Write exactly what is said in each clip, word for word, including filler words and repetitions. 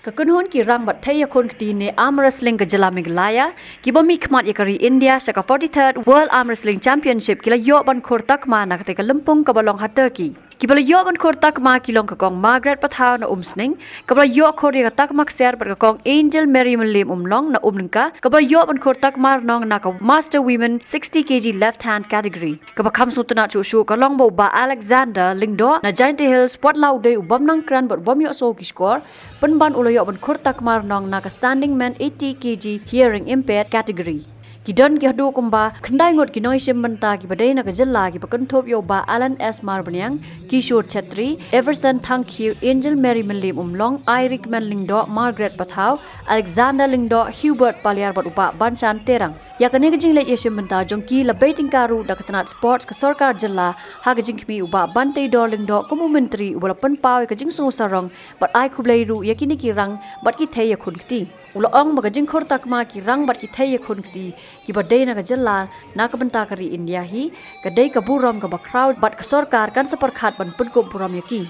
Ka kynhun ki rang bad thei ïakhun kti ne arm wrestling ka jylla Meghalaya, kiba mihkhmat ïa ka ri India sha ka forty-third World Arm Wrestling Championship, ki la ïoh ban khur takma na katei ka lympung kaba long ha Turkey. Kiba la ïoh ban khur takma ki long ka kong Margaret Pathaw na Umsning, kaba la ïoh khur ïa ka takma ksiar bad ka kong Angel Mary Mylliem Umlong na Umlyngka, kaba la ïoh ban khur takma rnong na ka Master Women sixty K G left hand category. Kaba kham sngewtynnat shuh shuh ka long ba u Bah Alexander Lyngdoh na Jaintia Hills, wat la u dei u bym nang kren bad u bym ïoh sngew ki score, pynban u la ïoh ban khur takma rnong na ka standing men eighty K G hearing impaired category. Ki don ki haduh kumba khyndai ngut ki nongïashim bynta kiba dei na ka jylla kiba kynthup ïa u Bah Alan S Marbaniang, Kishore Chetri, Everson Thangkhiew, Angel Mary Mylliem Umlong, Irikmen Lyngdoh, Margaret Pathaw, Alexander Lyngdoh, Hubert Paliar bad u Bah Banchan Terang. Ïa kane ka jingleit ïashim bynta jong ki la bei tyngka ruh da ka tnat sports ka sorkar jylla, ha ka jingkhmih u Bah Banteidor Lyngdoh kum u myntri uba la pynpaw ïa ka jingsngew sarong bad ai khublei ruh ïa kine ki rang bad ki thei ïakhun kti. U la ong ba ka jingkhur takma ki rang bad ki thei ïakhun kti kiba dei na ka jylla na ka bynta ka ri India hi ka dei ka burom kaba khraw bad ka sorkar kan sa pyrkhat ban pynkup burom ïa ki.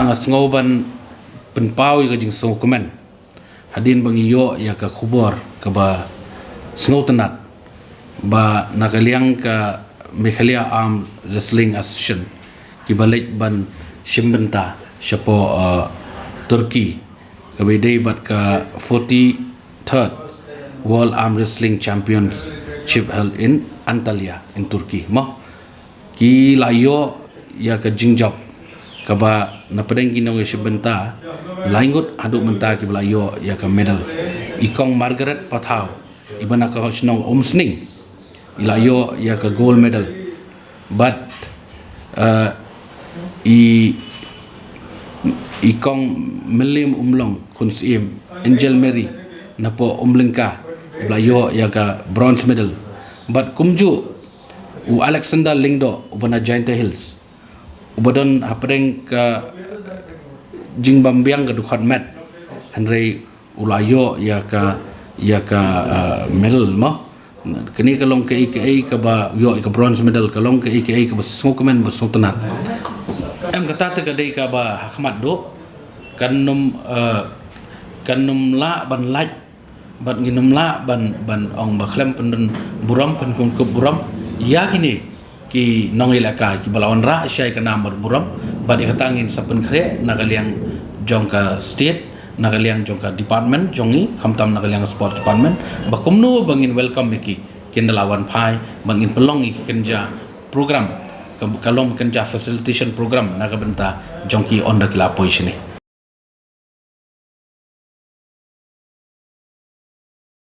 Nga sngew ban pynpaw ïa ka jingsngewkmen hadien ba ngi ïoh ïa ka khubor kaba sngewtynnat ba na ka liang ka Meghalaya Arm Wrestling Association kiba leit ban shim bynta shapoh, uh, Turkey, kaba dei bad ka forty-third World Arm Wrestling Championship held in Antalya in Turkey. Mo, ki la ïoh ïa ka jingjop kaba na pdeng ki nongïashim bynta lai ngut haduh mynta kiba la ïoh ïa ka medal. I kong Margaret Pathaw iba na ka shnong Umsning i la ïoh ïa ka gold medal. Bad, uh, i i kong Mylliem Umlong Khun Syiem, Angel Mary napoh Umlyngka, iba la ïoh ïa ka bronze medal. Bad kumjuh u Alexander Lyngdoh uba na Jaintia Hills, uba don hapdeng ka jingbymbiang ka dkhot met, hynrei u la ïoh ïa ka, ïa ka, uh, medal mo. Kane ka long kaei kaei kaba ïoh ïa ka bronze medal, ka long kaei kaei kaba sngewkmen ba sngewtynnat. Em, kata te ka dei kaba ha khmat duh, kan nym, uh, kan nym lah ban lait bad ngin nym lah ban, ban ong ba khlem pyndon burom, pynkup burom ïa kine ki nongïalehkai kiba la wanrah shai ka nam bad burom. Bad ïa kata ngin sa pynkhreh na ka liang jong ka state, na ka liang jong ka department jong ngi, khamtam na ka liang sports department, ba kumno ba ngin welcome ïa ki, kin da la wan phai, ba ngin pynlong ïa ki kynja program, ka, ka long kynja facilitation program na ka bynta jong ki ynda ki la poi shane.